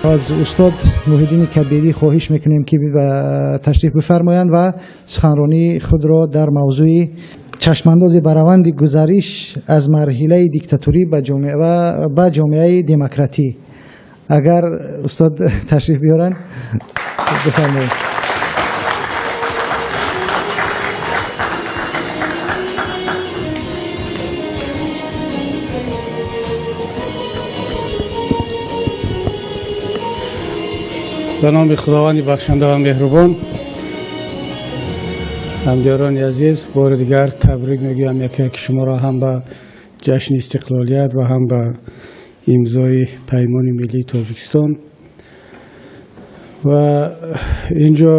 Аз устод Муҳиддини Кабирӣ хоҳиш мекунем, ки ташриф бифармоянд ва суханронии худро дар мавзӯи чашмандози ба раванди гузариш аз марҳилаи диктатурӣ ба ҷомеаи демократӣ. Агар устод ташриф биёранд, бифармоед. Ба номи Худованди бахшанда ва меҳрубон. Ҳамдиёрони азиз, бори дигар табрик мегӯям яке яки шуморо ҳам ба ҷашни истиқлолият ва ҳам ба имзои Паймони миллии Тоҷикистон. Ва инҷо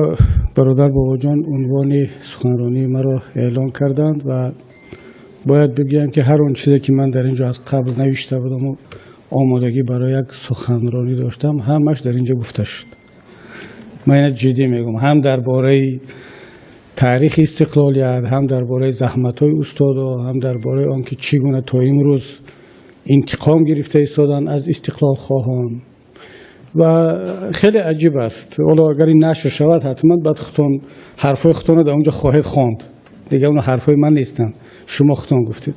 бародар Бобоҷон унвони суханронии маро эълон карданд ва бояд бигӯям, ки ҳар он чизе ки ман дар инҷо аз қабл навишта будам ва омодагӣ барои як суханронӣ доштам, ҳамаш дар инҷо гуфта шуд. Ман ина ҷиддӣ мегӯям, ҳам дар бораи таърихи истиқлолият, ҳам дар бораи заҳматҳои устодо, ҳам дар бораи он ки чӣ гуна то имрӯз интиқом гирифта истоданд аз истиқлолхоҳон. Ва хеле аҷиб аст. Ҳоло агар ин нашр шавад, ҳатман баъд худтон ҳарфҳои худтонро дар онҷо хоҳед хонд. Дигар он ҳарфҳои ман нестанд, шумо худтон гуфтед.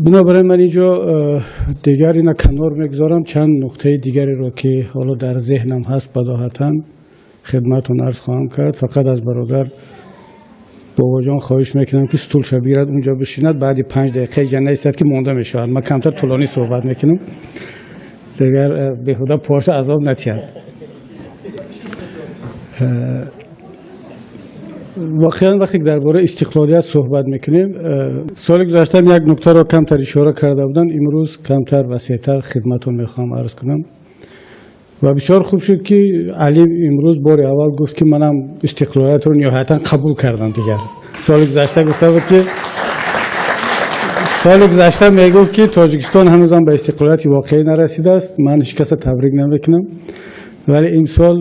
Бинобар ин ман инҷо дигар ина канор мегузорам, чанд нуқтаи дигареро ки ҳоло дар зеҳнам ҳаст бадоҳатан хидматтон арз хоҳам кард. Фақат аз бародар Бобоҷон хоҳиш мекунам, ки стулша бигирад, унҷо бишинад, баъди 5 дақиқа иҷа наистад, ки монда мешавад. Ман камтар тӯлонӣ суҳбат мекунам, дигар беҳуда поша азоб натиҳад. Воқеан вақте дар бораи истиқлолият суҳбат мекунем, соли гузаштаам як нуктаро камтар ишора карда будам, имрӯз камтар васеътар хидматтон мехоҳам арз кунам. Ва бисёр хуб шуд, ки Алим имрӯз бори аввал гуфт, ки манам истиқлолиятро ниҳоятан қабул кардам. Дигар соли гузашта гуфта буд, ки соли гузашта мегуфт, ки Тоҷикистон ҳанӯзам ба истиқлолияти воқеӣ нарасидааст, ман ҳеҷ касро табрик намекунам, вале имсол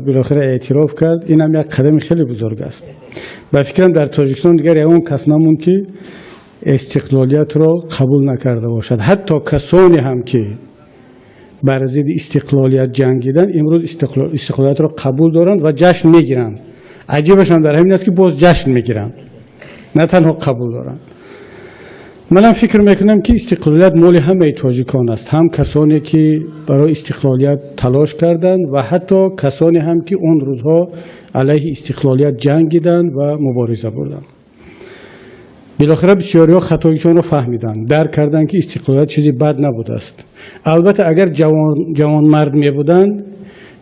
билохира эътироф кард. Инам як қадами хеле бузург аст. Ба фикрам дар Тоҷикистон дигар ягон кас намонд, ки истиқлолиятро қабул накарда бошад. Ҳатто касоне ҳам ки бар зидди истиқлолият ҷангиданд, имрӯз истиқлолиятро қабул доранд ва ҷашн мегиранд. Аҷибаш ҳам дар ҳамин аст, ки боз ҷашн мегиранд, на танҳо қабул доранд. Манам фикр мекунам, ки истиқлолият моли ҳамаи тоҷикон аст, ҳам касоне ки барои истиқлолият талош карданд ва ҳатто касоне ҳам ки он рӯзҳо алайҳи истиқлолият ҷангиданд ва мубориза бурданд. Билохира бисёриҳо хатоишонро фаҳмиданд, дарк карданд, ки истиқлолият чизи бад набудааст. Албатта агар ҷавонмард мебуданд,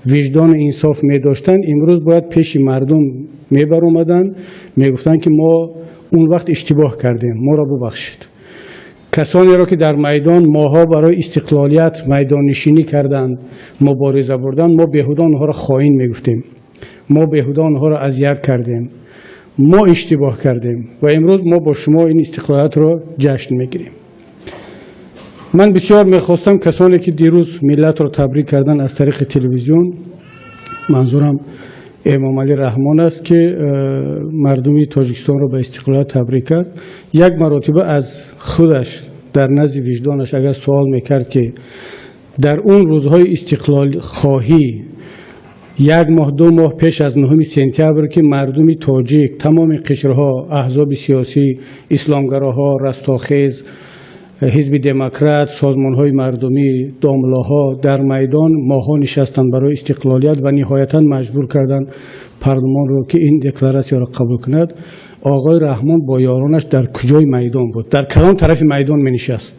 виҷдону инсоф медоштанд, имрӯз бояд пеши мардум мебаромаданд, мегуфтанд, ки мо он вақт иштибоҳ кардем, моро бубахшед. Касонеро ки дар майдон моҳо барои истиқлолият майдоннишинӣ карданд, мубориза бурданд, мо беҳуда онҳоро хоин мегуфтем, мо беҳуда онҳоро азият кардем, мо иштибоҳ кардем ва имрӯз мо бо шумо ин истиқлолиятро ҷашн мегирем. Ман бисёр мехостам касоне ки дирӯз миллатро табрик карданд аз тариқи телевизион, манзурам Эмомалӣ Раҳмон аст, ки мардуми Тоҷикистонро ба истиқлолият табрик кард, як маротиба аз худаш дар назди виҷдонаш агар суол мекард, ки дар он рӯзҳои истиқлолхоҳӣ як моҳ, 2 моҳ пеш аз 9 сентябр, ки мардуми тоҷик, тамоми қишрҳо, аҳзоби сиёсӣ, исломгароҳо, растохез, ҳизби демократ, созмонҳои мардумӣ, домлаҳо дар майдон моҳҳо нишастанд барои истиқлолият ва ниҳоятан маҷбур карданд парлумонро, ки ин декларатсияро қабул кунад, оғои Раҳмон бо ёронаш дар куҷои майдон буд? Дар кадом тарафи майдон менишаст?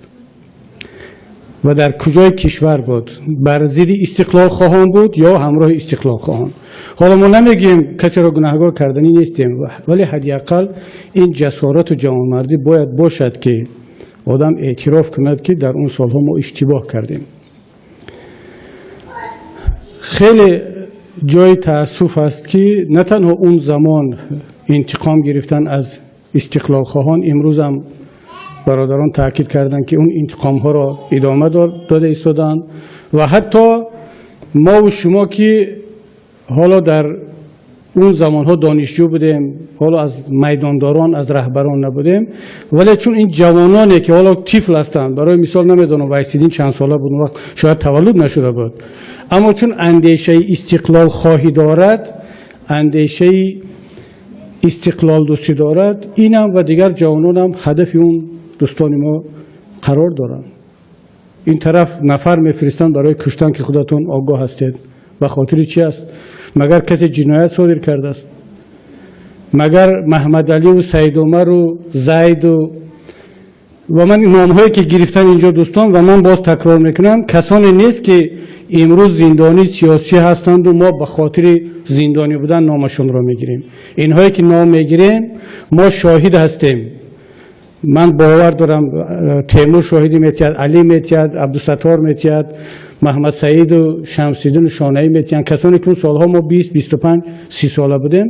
Ва дар куҷои кишвар буд? Бар зидди истиқлолхоҳон буд ё ҳамроҳи истиқлолхоҳон? Ҳоло мо намегӯем касеро гунаҳгор карданӣ нестем, вале ҳадди ақал ин ҷасорату ҷавонмардӣ бояд бошад, ки одам эътироф кунад, ки дар он солҳо мо иштибоҳ кардем. Хеле ҷои таассуф аст, ки на танҳо он замон интиқом гирифтан аз истиқлолхоҳон, имрӯзам бародарон таъкид карданд, ки он интиқомҳоро идома дода истоданд ва ҳатто мову шумо, ки ҳоло дар Он замонҳо донишҷӯ будем, ҳоло аз майдондорон, аз раҳбарон набудем, вале чун ин ҷавононе ки ҳоло тифл ҳастанд, барои мисол намедонам Вайсиддин чанд сола буд он вақт, шояд таваллуд нашуда буд, аммо чун андешаи истиқлолхоҳӣ дорад, андешаи истиқлолдӯстӣ дорад, инам ва дигар ҷавононам ҳадафи он дӯстони мо қарор доранд. Ин тараф нафар мефиристанд барои куштан, ки худатон огоҳ ҳастед. Ба хотири чӣ аст? Магар касе ҷиноят содир кардааст? Магар Маҳмадаливу Саидумару Зайду ва ман номҳое ки гирифтан инҷо дӯстон, ва ман боз такрор мекунам, касоне нест ки имрӯз зиндонии сиёсӣ ҳастанду мо ба хотири зиндонӣ будан номашонро мегирем. Инҳое ки ном мегирем, мо шоҳид ҳастем. Ман бовар дорам, Темур шоҳидӣ метиҳад, Алӣ метиҳад, Абдусаттор метиҳад, Маҳмад Саиду Шамсиддину Шонаӣ метиҳанд, касоне ки он солҳо мо 20, 25, 30 сола будем.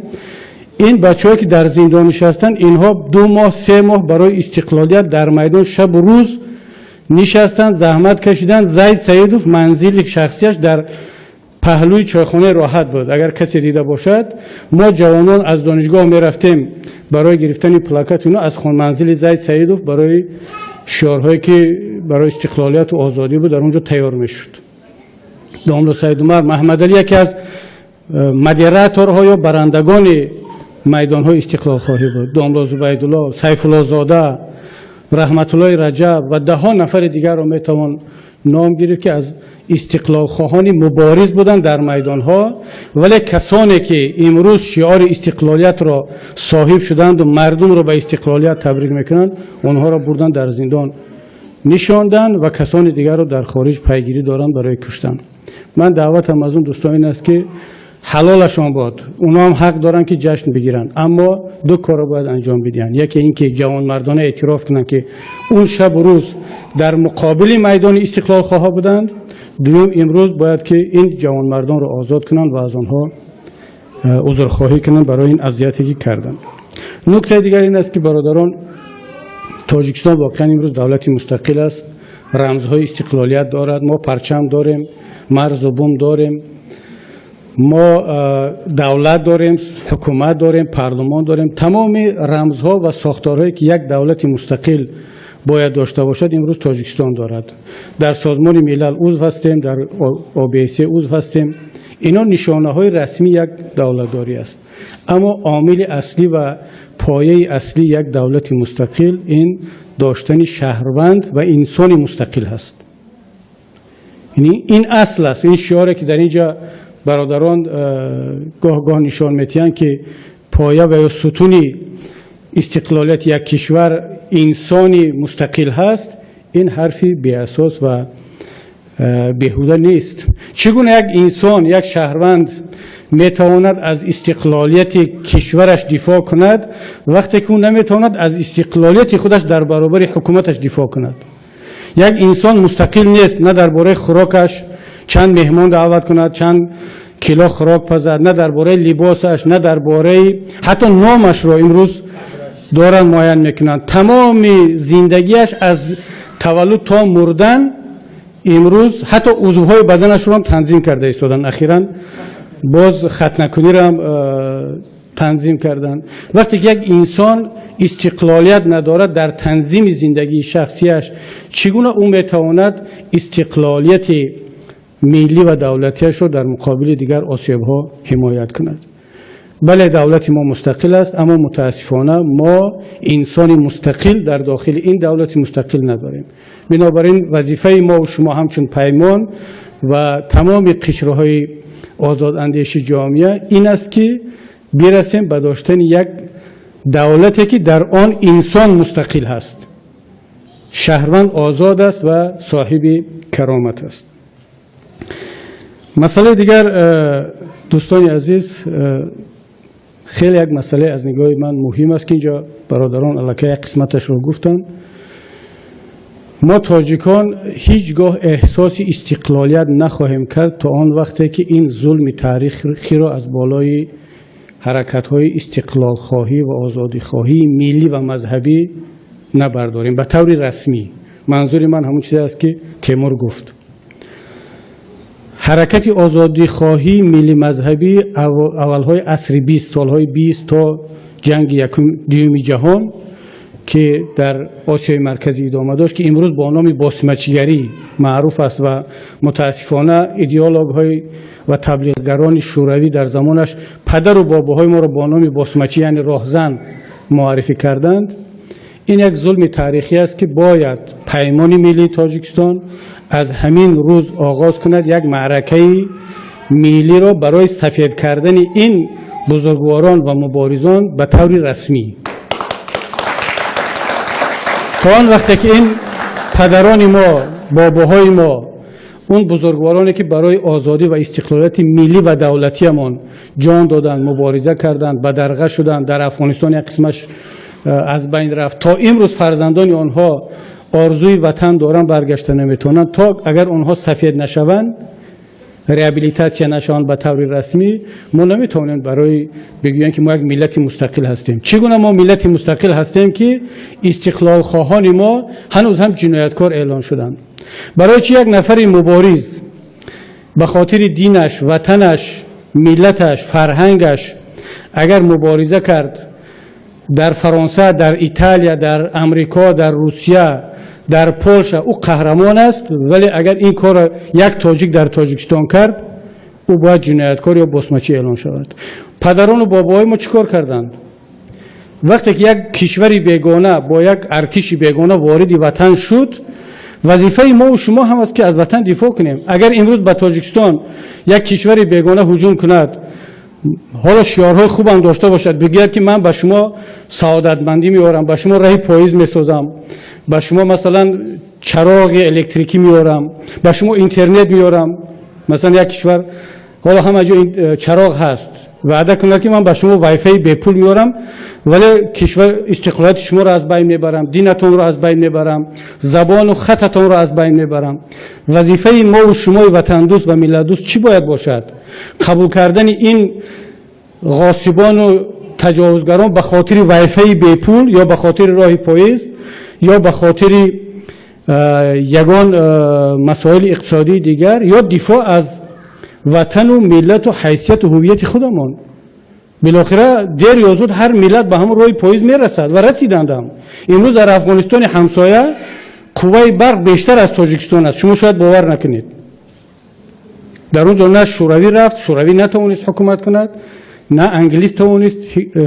Ин бачаҳое ки дар зиндон нишастанд, инҳо 2 моҳ, 3 моҳ барои истиқлолият дар майдон шабу рӯз нишастанд, заҳмат кашиданд. Зайд Саидов манзили шахсияш дар паҳлӯи чойхонаи Роҳат буд, агар касе дида бошад. Мо ҷавонон аз донишгоҳ мерафтем барои гирифтани плакат ино аз манзили Зайд Саидов, барои шиорҳое ки барои истиқлолияту озодӣ буд, дар он ҷо тайёр мешуд. Домло Саидумар, Маҳмадалӣ яке аз модераторҳо ё барандагони майдонҳои истиқлолхоҳӣ буд. Домло Зубайдулло, Сайфуллозода, Раҳматуллои Раҷаб ва даҳҳо нафари дигарро метавон ном гирифт, ки аз истиқлолхоҳони мубориз буданд дар майдонҳо. Вале касоне ки имрӯз шиори истиқлолиятро соҳиб шуданду мардумро ба истиқлолият табрик мекунанд, онҳоро бурданд, дар зиндон нишонданд ва касони дигарро дар хориҷ пайгирӣ доранд барои куштан. Ман даъватам аз он дӯстон ин аст, ки ҳалолашон бод, онҳо ҳам ҳақ доранд, ки ҷашн бигиранд, аммо ду корро бояд анҷом бидиҳанд. Яке ин ки ҷавонмардона эътироф кунанд, ки он шабу рӯз дар муқобили майдони истиқлолхоҳа буданд. Дуюм, имрӯз бояд ки ин ҷавонмардонро озод кунанд ва аз онҳо узрхоҳӣ кунанд барои ин азияте ки карданд. Нуктаи дигар ин аст, ки, бародарон, Тоҷикистон воқеан имрӯз давлати мустақил аст, рамзҳои истиқлолият дорад. Мо парчам дорем, марзу бум дорем, мо давлат дорем, ҳукумат дорем, парлумон дорем. Тамоми рамзҳо ва сохторҳое ки як давлати мустақил бояд дошта бошад, имрӯз Тоҷикистон дорад. Дар Созмони Милал узв ҳастем, дар ОБСЕ узв ҳастем. Ино нишонаҳои расмии як давлатдорӣ аст, аммо омили аслӣ ва пояи аслии як давлати мустақил ин доштани шаҳрванд ва инсони мустақил ҳаст. Ин асл аст. Ин шиоре ки дар инҷа бародарон гоҳ-гоҳ нишон метиҳанд, ки поя ва ё сутуни истиқлолияти як кишвар инсони мустақил ҳаст, ин ҳарфи беасос ва беҳуда нест. Чӣ гуна як инсон, як шаҳрванд метавонад аз истиқлолияти кишвараш дифоъ кунад, вақте ки ӯ наметавонад аз истиқлолияти худаш дар баробари ҳукуматаш дифоъ кунад? Як инсон мустақил нест на дар бораи хӯрокаш, чанд меҳмон даъват кунад, чанд кило хӯрок пазад, на дар бораи либосаш, на дар бораи ҳатто номашро имрӯз доранд муайян мекунанд. Тамоми зиндагиаш аз таваллуд то мурдан, имрӯз ҳатто узвҳои баданашро ҳам танзим карда истоданд. Ахиран боз хатнакуниро ҳам танзим карданд. Вақте ки як инсон истиқлолият надорад дар танзими зиндагии шахсияш, чӣ гуна ӯ метавонад истиқлолияти миллӣ ва давлатиашро дар муқобили дигар осебҳо ҳимоят кунад? Бале, давлати мо мустақил аст, аммо мутаассифона мо инсони мустақил дар дохили ин давлати мустақил надорем. Бинобар ин вазифаи мо шумо ҳамчун Паймон ва тамоми қишрҳои озодандеши ҷомеа ин аст, ки бирасем ба доштани як давлате, ки дар он инсон мустақил ҳаст, шаҳрванд озод аст ва соҳиби каромат аст. Масъалаи дигар, дӯстони азиз, хеле як масъалае аз нигоҳи ман муҳим аст, ки инҷо бародарон аллакай як қисматашро гуфтанд. Мо тоҷикон ҳеҷ гоҳ эҳсоси истиқлолият нахоҳем кард то он вақте ки ин зулми таърихиро аз болои ҳаракатҳои истиқлолхоҳӣ ва озодихоҳии миллӣ ва мазҳабӣ набардорем ба таври расмӣ. Манзури ман ҳамон чизе аст, ки Темур гуфт. Ҳаракати озодихоҳии миллӣ мазҳабӣ аввалҳои асри 20, солҳои 20 то ҷанги дуюми ҷаҳон, ки дар Осиёи Марказӣ идома дошт, ки имрӯз бо номи босмачигарӣ маъруф аст ва мутаассифона идеологҳои ва таблиғгарони шӯравӣ дар замонаш падару бобоҳои моро бо номи босмачӣ, яъне роҳзан, муаррифӣ карданд. Ин як зулми таърихӣ аст, ки бояд Паймони миллии Тоҷикистон аз ҳамин рӯз оғоз кунад як маъракаи миллиро барои сафед кардани ин бузургворон ва муборизон ба таври расмӣ. То он вақте ки ин падарони мо, бобоҳои мо, он бузургвороне ки барои озодӣ ва истиқлолияти миллӣ ва давлатиамон ҷон доданд, мубориза карданд, бадарға шуданд, дар Афғонистон як қисмаш аз байн рафт, то имрӯз фарзандони онҳо орзуи ватан доранд, баргашта наметавонанд, то агар онҳо сафед нашаванд, реабилитатсия нашаванд ба таври расмӣ, мо наметавонем барои бигӯем, ки мо як миллати мустақил ҳастем. Чӣ гуна мо миллати мустақил ҳастем, ки истиқлолхоҳони мо ҳанӯз ҳам ҷинояткор эълон шуданд? Барои чӣ як нафари мубориз ба хотири динаш, ватанаш, миллаташ, фарҳангаш агар мубориза кард дар Фаронса, дар Италия, дар Амрико, дар Русия, дар Полша, ӯ қаҳрамон аст, вале агар ин корро як тоҷик дар Тоҷикистон кард, ӯ бояд ҷинояткор ё босмачӣ эълон шавад? Падарону бобоҳои мо чӣ кор карданд? Вақте ки як кишвари бегона бо як артиши бегона вориди ватан шуд, вазифаи мову шумо ҳам аст, ки аз ватан дифоъ кунем. Агар имрӯз ба Тоҷикистон як кишвари бегона ҳуҷум кунад, ҳоло шиорҳои хубам дошта бошад, бигӯяд, ки ман ба шумо саодатмандӣ меорам, ба шумо раҳи поиз месозам, ба шумо, масалан, чароғи электрикӣ меорам, ба шумо интернет меорам, масалан, як кишвар ҳоло ҳама ҷо чароғ ҳаст, ваъда кунад, ки ман ба шумо вайфаи бепул меорам, вале кишвар истиқлолияти шуморо аз байн мебарам, динатонро аз байн мебарам, забону хататонро аз байн мебарам, вазифаи мову шумои ватандӯст ва миллатдӯст чӣ бояд бошад? Қабул кардани ин ғосибону таҷовузгарон ба хотири вайфаи бепул ё ба хотири роҳи поезд ё ба хотири ягон масоили иқтисодии дигар ё дифоъ аз ватану миллату ҳайсияту ҳуввияти худамон? Билохира, дер ё зуд ҳар миллат ба ҳамон роҳи поиз мерасад ва расидандам. Имрӯз дар Афғонистони ҳамсоя қувваи барқ бештар аз Тоҷикистон аст, шумо шояд бовар накунед. Дар он ҷо на Шӯравӣ рафт, Шӯравӣ натавонист ҳукумат кунад, на Англис тавонист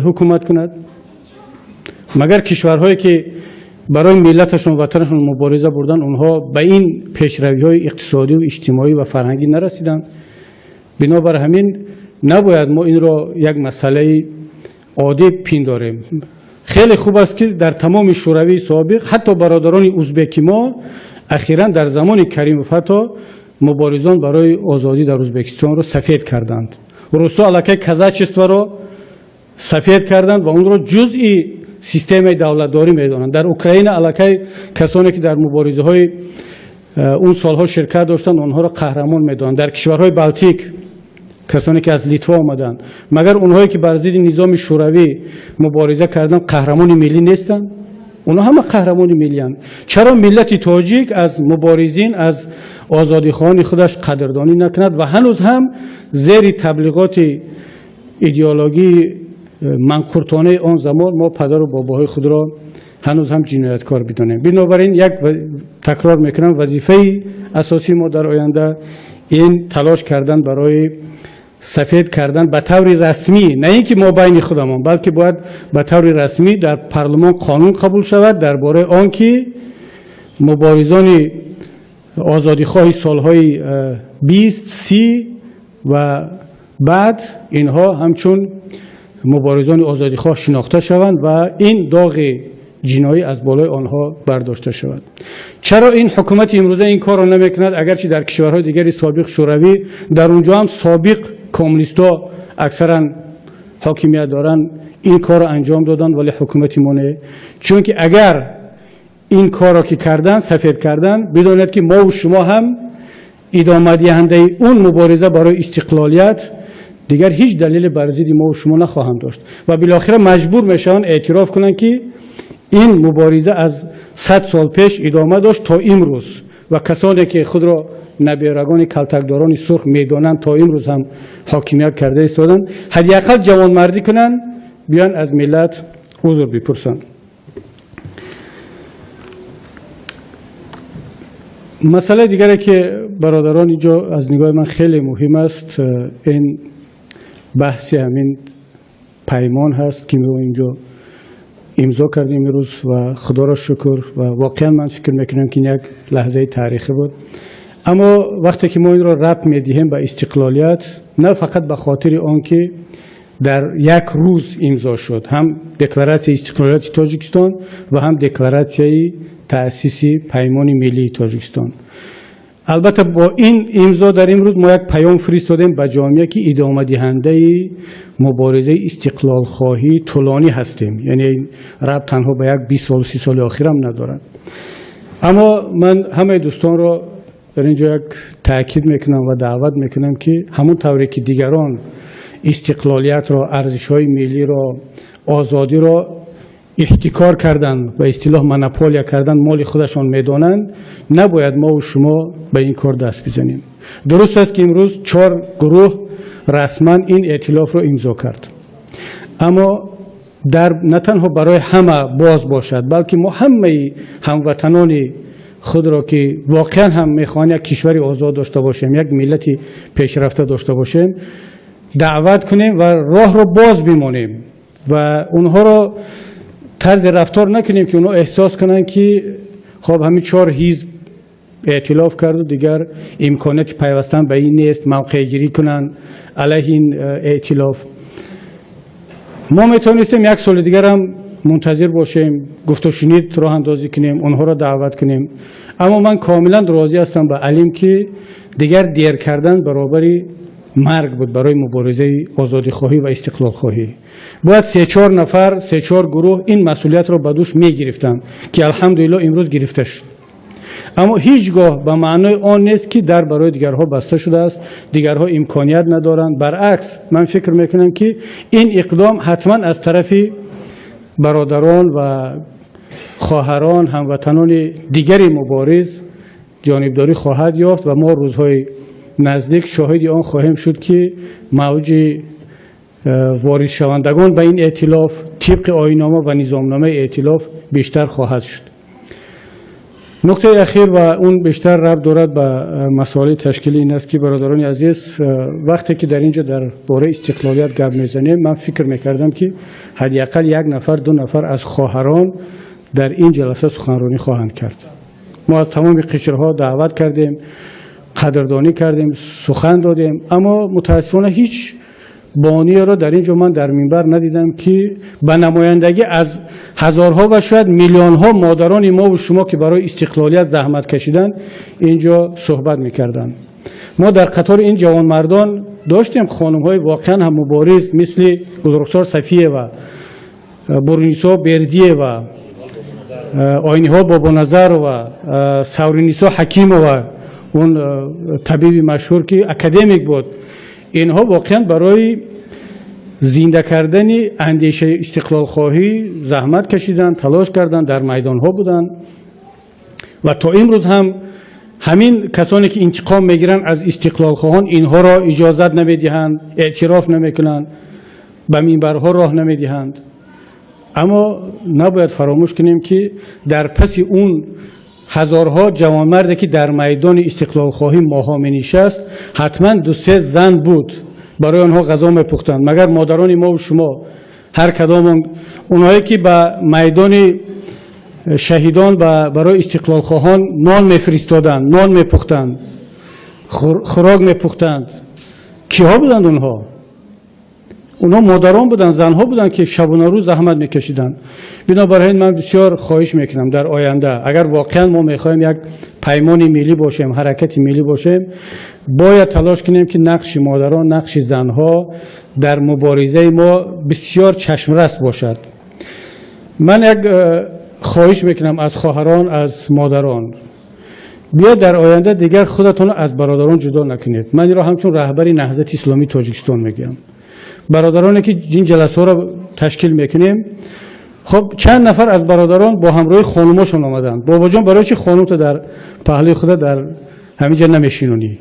ҳукумат кунад. Магар кишварҳое ки барои миллаташон, ватанашон мубориза бурданд, онҳо ба ин пешравиҳои иқтисодию иҷтимоӣ ва фарҳангӣ нарасиданд? Бинобар ҳамин набояд мо инро як масъалаи оддӣ пиндорем. Хеле хуб аст, ки дар тамоми Шӯравии собиқ, ҳатто бародарони узбеки мо, ахиран дар замони Каримов ҳатто муборизон барои озодӣ дар Узбекистонро сафед карданд. Русо аллакай казачестворо сафед карданд ва онро ҷузъи системаи давлатдорӣ медонанд. Дар Украина аллакай касоне ки дар муборизаҳои он солҳо ширкат доштанд, онҳоро қаҳрамон медонанд. Дар кишварҳои Балтик касоне ки аз Литва омаданд, магар онҳое ки бар зидди низоми Шӯравӣ мубориза карданд, қаҳрамони миллӣ нестанд? Онҳо ҳама қаҳрамони миллианд. Чаро миллати тоҷик аз муборизин, аз озодихоҳони худаш қадрдонӣ накунад ва ҳанӯз ҳам зери таблиғоти идеологии манқуртонаи он замон мо падару бобоҳои худро ҳанӯз ҳам ҷинояткор бидонем? Бинобар ин, як такрор мекунам, вазифаи асосии мо дар оянда ин талош кардан барои сафед кардан ба таври расмӣ, на ин ки мо байни худамон, балки бояд ба таври расмӣ дар парлумон қонун қабул шавад дар бораи он ки муборизони озодихоҳи солҳои 20, 30 ва баъд, инҳо ҳамчун муборизони озодихоҳ шинохта шаванд ва ин доғи ҷиноӣ аз болои онҳо бардошта шавад. Чаро ин ҳукумати имрӯза ин корро намекунад, агарчи дар кишварҳои дигари собиқ Шӯравӣ, дар унҷо ҳам собиқ коммунистҳо аксаран ҳокимият доранд, ин корро анҷом доданд, вале ҳукумати мо не? Чунки агар ин корро ки кардан, сафед кардан, бидонед, ки мову шумо ҳам идомадиҳандаи он мубориза барои истиқлолият, дигар ҳеҷ далеле бар зидди мову шумо нахоҳанд дошт ва билохира маҷбур мешаванд эътироф кунанд, ки ин мубориза аз 100 сол пеш идома дошт то имрӯз. ва касоне ки худро наберагони калтакдорони сурх медонанд, то имрӯз ҳам ҳокимият карда истоданд, ҳадди ақал ҷавонмардӣ кунанд, биён аз миллат узр бипурсанд. Масъалаи дигаре ки бародарон инҷо аз нигоҳи ман хеле муҳим аст, ин баҳси ҳамин паймон ҳаст ки мо инҷо имзо кардем имрӯз ва худоро шукр, ва воқеан ман фикр мекунам ки ин як лаҳзаи таърихӣ буд. Аммо вақте ки мо инро рабт медиҳем ба истиқлолият, на фақат ба хотири он ки дар як рӯз имзо шуд, ҳам декларатсияи истиқлолияти Тоҷикистон ва ҳам декларатсияи таъсиси Паймони миллии Тоҷикистон. Албатта бо ин имзо дар имрӯз мо як паём фиристодем ба ҷомеа ки идомадиҳандаи муборизаи истиқлолхоҳии тӯлонӣ ҳастем. Яъне рабт танҳо ба як 20 сол, 30 соли охирам надорад. Аммо ман ҳамаи дӯстонро дар инҷо як таъкид мекунам ва даъват мекунам ки ҳамон тавре ки дигарон истиқлолиятро, арзишҳои миллиро, озодиро эҳтикор карданд, ба истилоҳ монополия карданд, моли худашон медонанд, набояд мо ва шумо ба ин кор даст бизанем. Дуруст аст ки имрӯз 4 гурӯҳ расман ин эътилофро имзо кард, аммо дар на танҳо барои ҳама боз бошад, балки мо ҳамаи ҳамватанони худро ки воқеан ҳам мехоҳанд як кишвари озод дошта бошем, як миллати пешрафта дошта бошем, даъват кунем ва роҳро боз бимонем ва онҳоро тарзи рафтор накунем ки онҳо эҳсос кунанд ки хоб ҳамин 4 ҳизб эътилоф карду дигар имконияти пайвастан ба ин нест, мавқеъгирӣ кунанд алайҳи ин эътилоф. Мо метавонистем як соли дигарам мунтазир бошем, гуфтушунид роҳандозӣ кунем, онҳоро даъват кунем, аммо ман комилан розӣ ҳастам ба Алим ки дигар дер кардан баробари марг буд барои муборизаи озодихоҳӣ ва истиқлолхоҳӣ. Бояд 3-4 нафар, 3-4 гурӯҳ ин масъулиятро ба дӯш мегирифтанд ки алҳамдулиллоҳ имрӯз гирифта шуд. Аммо ҳеҷ гоҳ ба маънои он нест ки дар барои дигарҳо баста шудааст, дигарҳо имконият надоранд. Баръакс, ман фикр мекунам ки ин иқдом ҳатман аз тарафи бародарон ва хоҳарон, ҳамватанони дигари мубориз ҷонибдорӣ хоҳад ёфт ва мо рӯзҳои наздик шоҳиди он хоҳем шуд ки мавҷи воридшавандагон ба ин эътилоф тибқи оинома ва низомномаи эътилоф бештар хоҳад шуд. Нуктаи ахир ва он бештар рабт дорад ба масоили ташкилӣ ин аст ки бародарони азиз, вақте ки дар инҷо дар бораи истиқлолият гап мезанем, ман фикр мекардам ки ҳадди ақал як нафар, 2 нафар аз хоҳарон дар ин ҷаласа суханронӣ хоҳанд кард. Мо аз тамоми қишрҳо даъват кардем, қадрдонӣ кардем, сухан додем, аммо мутаассифона ҳеҷ бонияро дар инҷо ман дар минбар надидам ки ба намояндагӣ аз ҳазорҳо ва шояд миллионҳо модарони мо ва шумо ки барои истиқлолият заҳмат кашиданд инҷо суҳбат мекарданд. Мо дар қатори ин ҷавонмардон доштем хонумҳои воқеан ҳам мубориз мисли Гулрухсор Сафиева, Бурнисо Бердиева, Оиниҳо Бобоназарова, Савринисо Ҳакимова, он табиби машҳур ки академик буд. Инҳо воқеан барои зинда кардани андешаи истиқлолхоҳӣ заҳмат кашиданд, талош карданд, дар майдонҳо буданд ва то имрӯз ҳам ҳамин касоне ки интиқом мегиранд аз истиқлолхоҳон инҳоро иҷозат намедиҳанд, эътироф намекунанд, ба минбарҳо роҳ намедиҳанд. Аммо набояд фаромӯш кунем ки дар паси он ҳазорҳо ҷавонмарде ки дар майдони истиқлолхоҳӣ моҳо менишаст, ҳатман 2-3 зан буд, барои онҳо ғазо мепухтанд. Магар модарони мо ва шумо ҳар кадомон онҳое ки ба майдони шаҳидон ва барои истиқлолхоҳон нон мефиристоданд, нон мепухтанд, хӯрок мепухтанд, киҳо буданд онҳо? Онҳо модарон буданд, занҳо буданд ки шабона рӯз заҳмат мекашиданд. Бинобар ин ман бисёр хоҳиш мекунам дар оянда, агар воқеан мо мехоҳем як паймони миллӣ бошем, ҳаракати миллӣ бошем, бояд талош кунем ки нақши модарон, нақши занҳо дар муборизаи мо бисёр чашмрас бошад. Ман як хоҳиш мекунам аз хоҳарон, аз модарон, биёед дар оянда дигар худатонро аз бародарон ҷудо накунед. Ман инро ҳамчун раҳбари Наҳзати Исломии Тоҷикистон мегӯям. Бародароне ки ин ҷаласаҳоро ташкил мекунем, Хуб, чанд нафар аз бародарон бо ҳамроҳи хонумошон омаданд. Бобоҷон, барои чӣ хонумто дар паҳлӯи худа дар ҳамин ҷа намешинонӣ?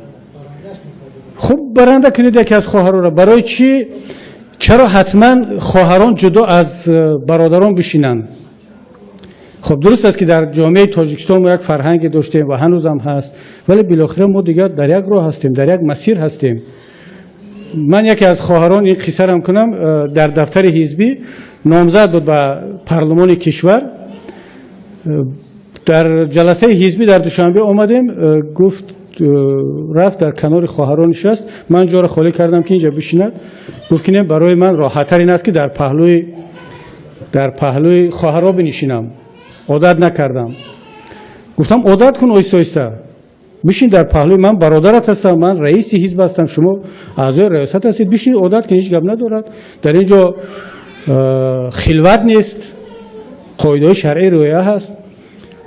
Хуб, баранда кунед яке аз хоҳаронро. Барои чӣ, чаро ҳатман хоҳарон ҷудо аз бародарон бишинанд? Хуб, дуруст аст, ки дар ҷомеаи Тоҷикистон мо як фарҳанге доштем ва ҳанӯзам ҳаст, вале билохира мо дигар дар як роҳ ҳастем, дар як масир ҳастем. Ман яке аз хоҳарон ин қиссарам кунам. Дар дафтари ҳизбӣ номзад буд ба парлумони кишвар. Дар ҷаласаи ҳизбӣ дар Душанбе омадем, гуфт, рафт дар канори хоҳарон нишаст. Ман ҷоро холӣ кардам, ки инҷа бишинад. Гуфт, ки не, барои ман роҳаттар ин аст, ки дар паҳлӯи хоҳарҳо бинишинам, одат накардам. Гуфтам, одат кун, оҳиста оҳиста бишин дар паҳлӯи ман, бародарат ҳастам, ман раиси ҳизб ҳастам, шумо аъзои риёсат ҳастед, бишин, одат кун, ҳеҷ гап надорад. Дар ин ҷо хилват нест, қоидаҳои шаръӣ риоя ҳаст.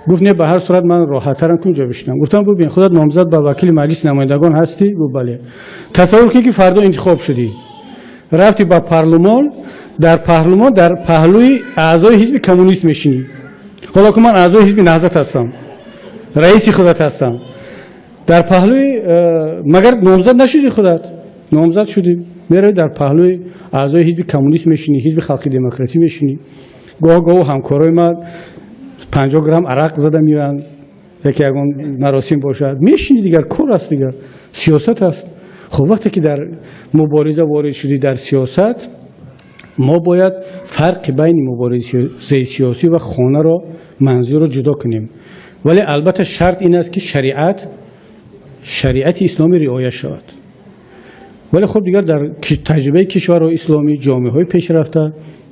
Гуфт, не, ба ҳар сурат ман роҳаттарам, ки унҷо бишинам. Гуфтам, бубин, худат номзад ба вакили Маҷлиси намояндагон ҳастӣ? Гуфт, бале. Тасаввур кун, ки фардо интихоб шудӣ, рафтӣ ба парлумон, дар парлумон дар паҳлӯи аъзои ҳизби коммунист мешинӣ. Ҳоло ки ман аъзои ҳизби Наҳзат ҳастам, раиси худат ҳастам, дар паҳлӯи магар номзад нашудӣ? Худат номзад шудӣ, меравӣ дар паҳлӯи аъзои ҳизби коммунист мешинӣ, ҳизби халқи демократӣ мешинӣ. Гоҳ гоҳ ҳамкорои ман 50 грамм арақ зада меоянд, яке ягон маросим бошад, мешинӣ, дигар кор аст, дигар сиёсат аст. Хуб, вақте ки дар мубориза ворид шудӣ, дар сиёсат, мо бояд фарқи байни муборизаи сиёсӣ ва хонаро, манзилро ҷудо кунем. Вале албатта шарт ин аст, ки шариати исломӣ риоя шавад. Вале хуб, дигар дар таҷрибаи кишварҳои исломӣ, ҷомеаҳои пешрафта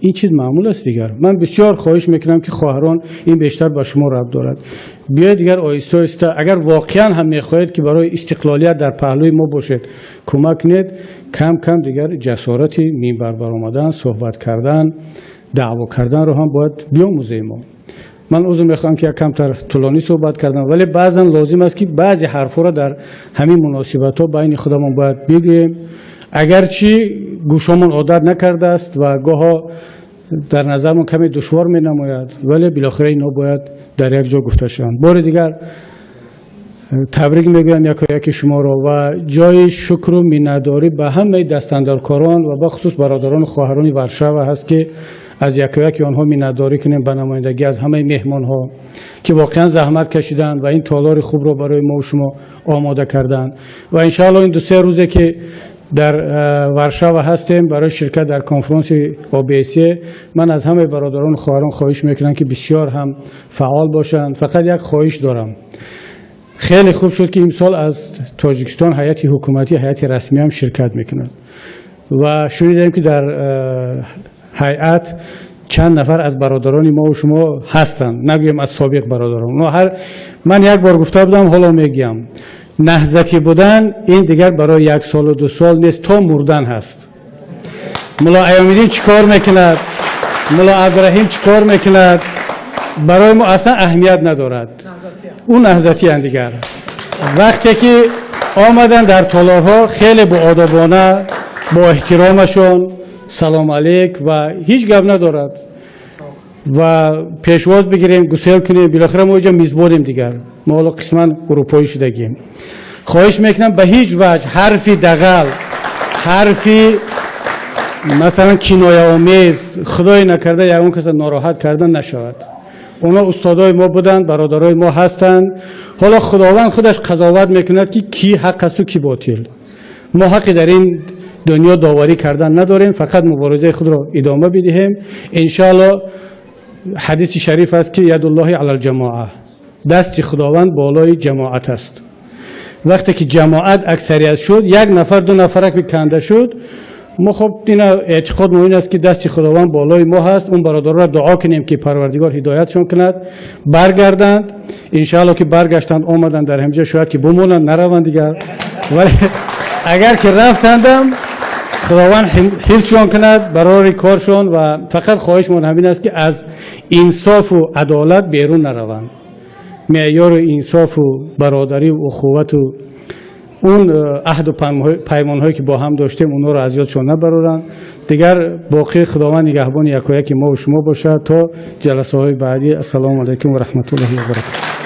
ин чиз маъмул аст. Дигар ман бисёр хоҳиш мекунам, ки хоҳарон, ин бештар ба шумо рабт дорад, биёед дигар оҳиста оҳиста, агар воқеан ҳам мехоҳед, ки барои истиқлолият дар паҳлӯи мо бошед, кӯмак кунед, кам кам дигар ҷасорати минбар баромадан, суҳбат кардан, даъво карданро ҳам бояд биомӯзем мо. Ман узр мехоҳам, ки як камтар тӯлонӣ суҳбат кардам, вале баъзан лозим аст, ки баъзе ҳарфҳоро дар ҳамин муносибатҳо байни худамон бояд бигӯем, агарчи гӯшомон одат накардааст ва гоҳо дар назармон каме душвор менамояд, вале билохира инҳо бояд дар як ҷо гуфта шаванд. Бори дигар табрик мегӯям якояки шуморо ва ҷои шукру миннатдорӣ ба ҳамаи дастандаркорон ва бахусус бародарону хоҳарони Варшава ҳаст, ки аз якояки онҳо миннатдорӣ кунем ба намояндагӣ аз ҳамаи меҳмонҳо, ки воқеан заҳмат кашиданд ва ин толори хубро барои мо шумо омода карданд. Ва иншоалло ин 2-се рӯзе, ки дар Варшава ҳастем барои ширкат дар конфронси ОБСЕ, ман аз ҳамаи бародарону хоҳарон хоҳиш мекунам, ки бисёр ҳам фаъол бошанд. Фақат як хоҳиш дорам. Хеле хуб шуд, ки имсол аз Тоҷикистон ҳайати ҳукуматӣ, ҳайати расмӣ ҳам ширкат мекунад ва шунидем, ки дар ҳайат чанд нафар аз бародарони мо шумо ҳастанд, нагӯем аз собиқ бародарон. Ҳар ман як бор гуфта будам, ҳоло мегӯям: наҳзатӣ будан ин дигар барои як солу 2 сол нест, то мурдан ҳаст. Мулло Аёмиддин чӣ кор мекунад, мулло Абдураҳим чӣ кор мекунад, барои мо аслан аҳамият надорад, ӯ наҳзатиян. Дигар вақте ки омаданд дар толорҳо, хеле боодобона, бо эҳтиромашон салом алейк ва ҳеҷ гап надорад ва пешвоз бигирем, гусел кунем. Билохира мо инҷо мизбонем, дигар мо ҳоло қисман урупоӣ шудагем. Хоҳиш мекунам, ба ҳеҷ ваҷҳ ҳарфи дағал, ҳарфи масалан кинояомез, худое накарда, ягон каса нороҳат кардан нашавад. Онҳо устодои мо буданд, бародарои мо ҳастанд. Ҳоло Худованд худаш қазоват мекунад, ки кӣ ҳақ асту кӣ ботил. Мо ҳаққи дар ин дунё доварӣ кардан надорем, фақат муборизаи худро идома бидиҳем, иншоалло. Ҳадиси шариф аст, ки ядуллоҳи алал ҷамоа, дасти Худованд болои ҷамоат аст. Вақте ки ҷамоат аксарият шуд, як нафар, ду нафарак канда шуд, мо хуб ина эътиқод мо ин аст, ки дасти Худованд болои мо ҳаст. Он бародаронро дуо кунем, ки Парвардигор ҳидоятшон кунад, баргарданд. Иншоалло, ки баргаштанд, омаданд, дар ҳамҷа шояд ки бимонанд, нараванд дигар. Вале агар ки рафтандам, Худованд ҳифзшон кунад барори коршон. Ва фақат хоҳишмон ҳамин аст, ки аз инсофу адолат берун нараванд. Меъёри инсофу бародарию ухувату он аҳду паймонҳое, ки бо ҳам доштем, онҳоро аз ёдшон набароранд. Дигар боқӣ Худованд нигаҳбони якояки мо ва шумо бошад то ҷаласаҳои баъдӣ. Ассалому алайкум ва раҳматуллоҳи ва баракатуҳ.